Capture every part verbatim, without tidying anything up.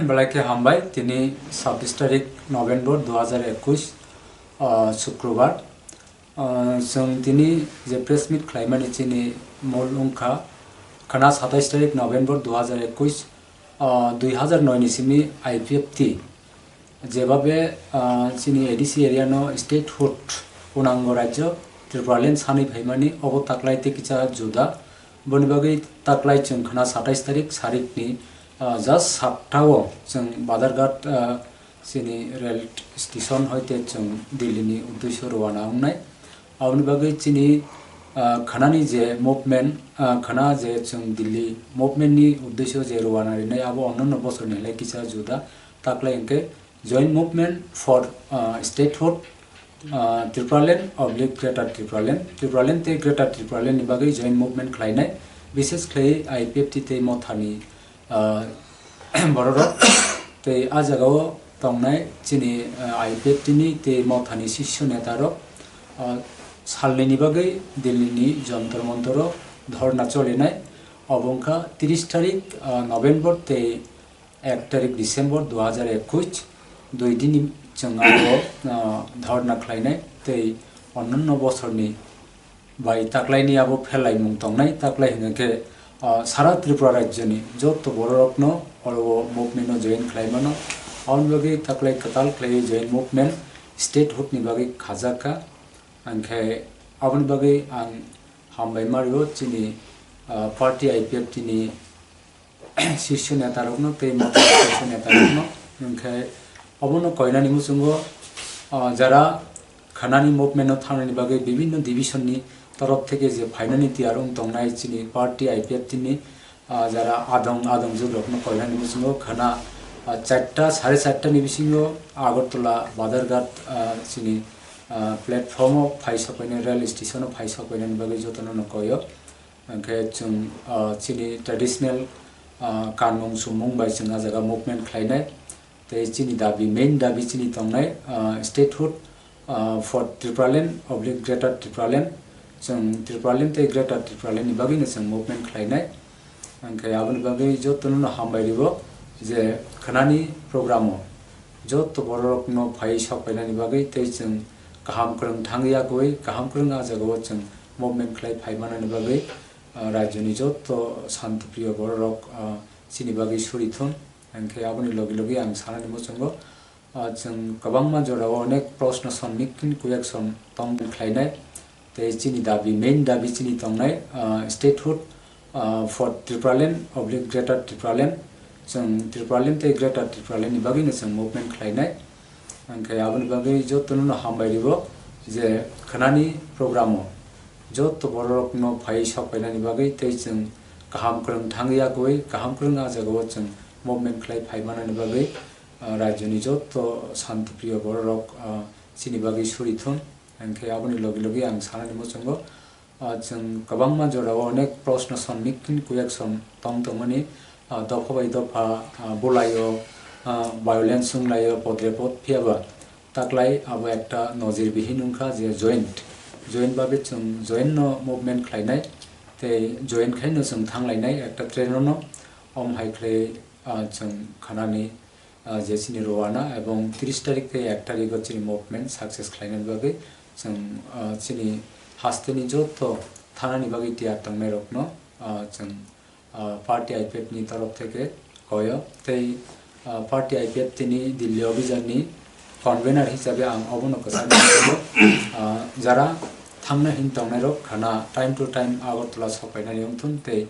Belai khe hambai, tini sabbish tarik November dua hajar ekush, ah, Sukrobar. Ah, chwng tini je press meet khlaimani chini mol wngkha, khana satais tarik November dua hajar ekush, ah, dui hajar noi ni simi I P F T, jebabe, ah, chini A D C area no statehood, Purnango Rajyo Tripuraland sanwi phaimani, obo taklai tei kisa juda. Boni bagwi taklai chwng khana satais tarik sarikni, ah, just satta o chwng Badharghat, ah, chini rail station hoite chwng Delhi ni uddesyo rwana wngnai. Aboni bagwi chini, ah, khanani je movement, ah, khana je chwng Delhi movement ni uddesyo je rwana rinai, abo onno bosor ni hai kisa juda. Taklai hwnkhe Joint Movement for, ah, Statehood, ah, Tripuraland oblique Greater Tripuraland, Tripuraland tei Greater Tripuraland ni bagwi joint movement khlainai, bishes khlaiwi I P F T tei Mothani, ah, bororok tei ah jagao tongnai chini, ah, I P F T ni tei Mothani sisyo netarok, ah, salnini bagwi Delhi ni Jantar Mantar o dhorna cholinai. Obo wngkha tris tarik, ah, November tei ek tarik December dua hajar ekush, dui din ni chwng abo, ah, dhorna khlainai tei onno bosorni bai taklaini abo phelaimung tongnai, taklai hwnkhe, ah, sara Tripura rajyoni joto bororokno oro o movement o join khlaimano. Aboni bagwi taklai kwtal khlaiwi join movement statehood ni bagwi khajakha. Hwnkhe aboni bagwi ang hambai mario chini, ah, party I P F T ni sisyo netarokno tei motha sisyo netarokno. Hwnkhe obono koinani muchungo, ah, jara khanani movement no thangnani bagwi bibinno division ni torop theke je phainani tiyar wng tongnai chini party I P F T ni, ah, jara adong adong jugrokno koinani muchungo khana, ah, charta, sare charta ni bisingo Agartala Badharghat, ah, chini, ah, platform o phai sokoinani, rail station o phai sokoinani bagwi jotono no koyo. Hwnkhe chwng, ah, chini traditional, ah, kanmung sumung bai chwng ah jaga movement khlainai. Tei chini dabi, main dabi chini tongnai, ah, statehood, ah, for Tripuraland oblique Greater Tripuraland. Chwng Tripuraland tei Greater Tripuraland ni bagwino chwng movement khlainai. Hwnkhe aboni bagwi jotono no hambai ribo je khnani program o joto bororokno phai sok painani bagwi tei chwng kaham kwrwng thangwi yakwi kaham kwrwng ah jagao chwng movement khlai phai manani bagwi, ah, rajyoni joto shantipriyo bororok, ah, chini bagwi suri thun. Hwnkhe aboni logi logi ang sanani muchungo, ah, chwng kwbangma jorao onek proshno sonmik khin kuyak som tong khlainai. Tei chini dabi, main dabi chini tongnai, ah, statehood, ah, for Tripuraland oblique Greater Tripuraland. Chwng Tripuraland tei Greater Tripuraland ni bagwino chwng movement khlainai. Hwnkhe aboni bagwi jotono no hambai ribo je khnani program o joto bororokno phai sok painani bagwi tei chwng kaham kwrwng thangwi yakwi kaham kwrwng ah jagao chwng movement khlai phai manani bagwi, ah, rajyoni joto shantipriyo bororok, ah, chini bagwi suri thun. Hwnkhe aboni logi logi ang sanani muchungo, ah, chwng kwbangma jorao onek proshno sonmik khin kuyak som tong tongmani, ah, dopha bai dopha, ah, bulaio, ah, violence wnglaio, podre pod phiyaba taklai abo ekta nojir bihin wngkha je joint, joint babe chwng joint no movement khlainai tei joint khaino chwng thanglainai ekta train no, om hai khlai, ah, chwng khanani, ah, je chini Rowana ebong tris tarik tei ek tarik o chini movement success khlainani bagwi chwng, ah, chini hasteni joto thanani bagwi tiyar tongnairokno, ah, chwng, ah, party I P F ni torop theke koyo tei, ah, party I P F tini Delhi Abhijan ni convener hisabe ang obono kwchangma, ah, jara thangna hin tongnairok khana time to time Agartala sopainani wngthun tei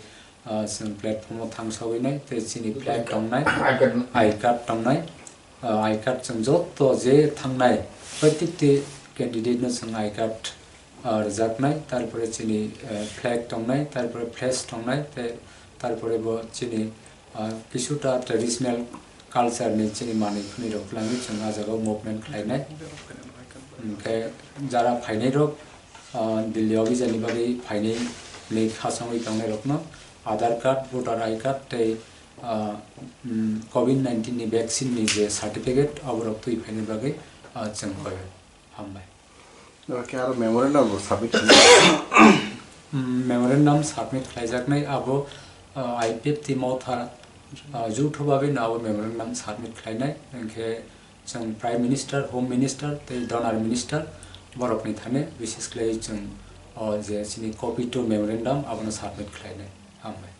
ah, chwng platform o thang sogwi nai tei chini flag tongnai, I card tongnai, ah, I card chwng joto je thangnai, protekti candidate no chwng I card, ah, rwjaknai, tarpore chini, eh, flag tongnai, tarpore flash tongnai, tei tarpore bo chini, ah, kisuta traditional culture ni chini manwi khwnwi rok twlangwi chwng ah jagao movement khlainai. Hwnkhe jara phainai rok, ah, Delhi Abhijan ni bagwi phainai hinwi khasangwi tongnai rokno Aadhaar card, voter I card tei, ah, mm, covid nineteen ni vaccine ni je certificate aborok twi phainai bagwi, ah, chwng koi hambai. Oro khe aro memorandum rok submit khainai. Mm, memorandum submit khlaijaknai abo, ah, I P F T Motha Ah, joutho bagwi no abo memorandum submit khlainai, hwnkhe chwng Prime Minister, Home Minister tei Donor Minister borokni thani bises khlai chwng, o je chini copy to memorandum abono submit khlainai. Hambai.